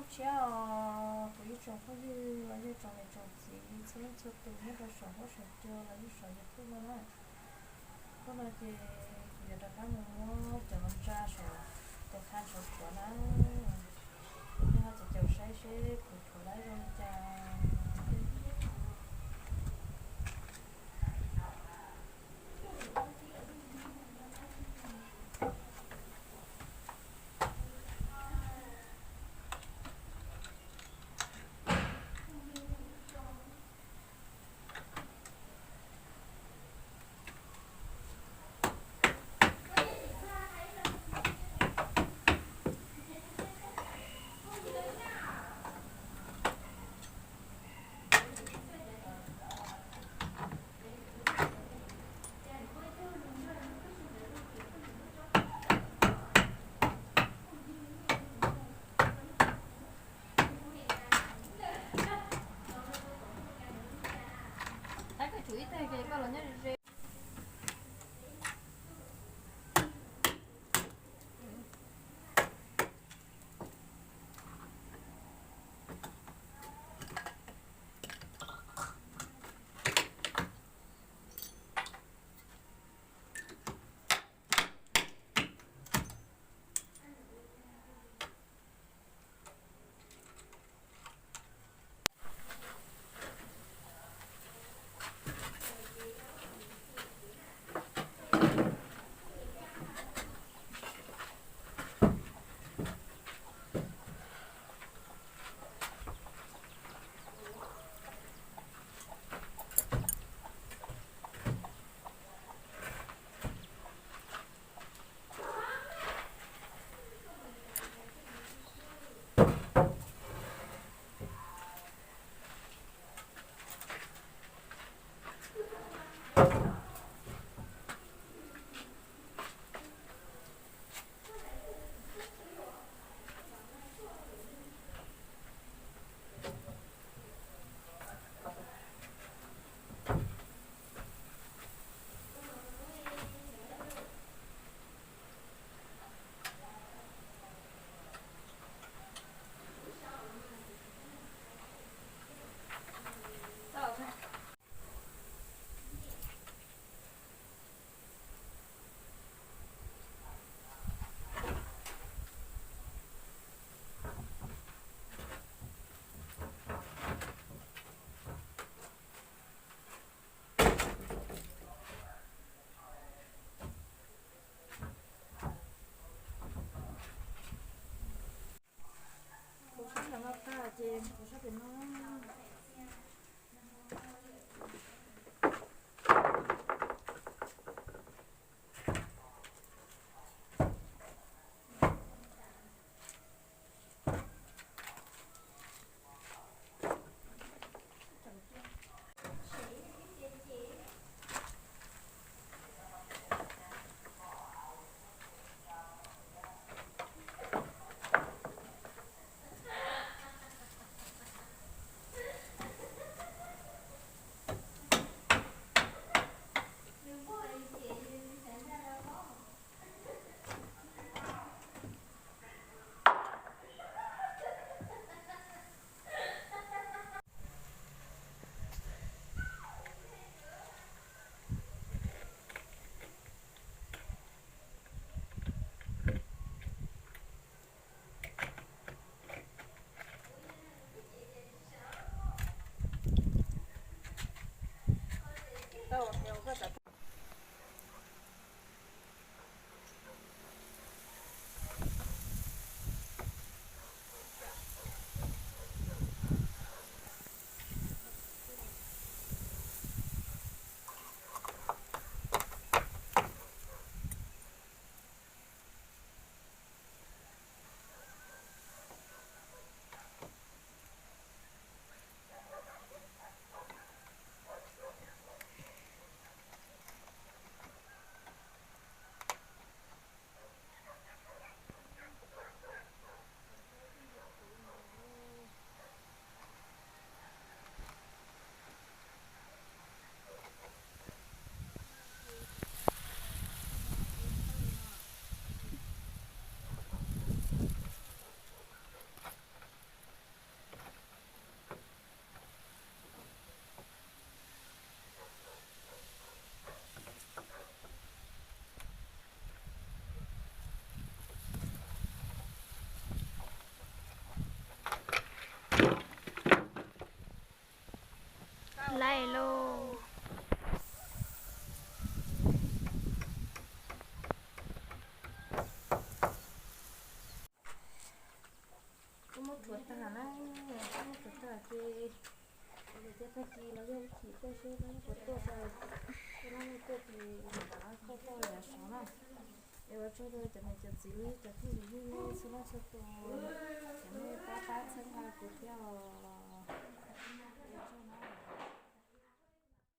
Tshiab os, kuv ib tsoom phooj ywg los yog tsoom niam tsoom txiv txhua leej txhua tus nyob rau saum huab saum cua los yog saum YouTube no na. Hnub no ces kuv yuav rov qab mus muab cov ntsa saum tus qha saum suav na. Nej ho caum caum saib seb kuv thuav lawm zoo li cas. Kuv sab ntawm no tag ces kuv sab pem no. Tag kis los yog ib chim tuaj seb puas tuaj, tuaj no tuaj ces mam rov qab coj poj yav saud na. Es ua tsaug rau cov niam cov txiv los yog cov phooj ywg nej txhua leej txhua tus, cov nej pab pab txhawb nqa kuv thiab os.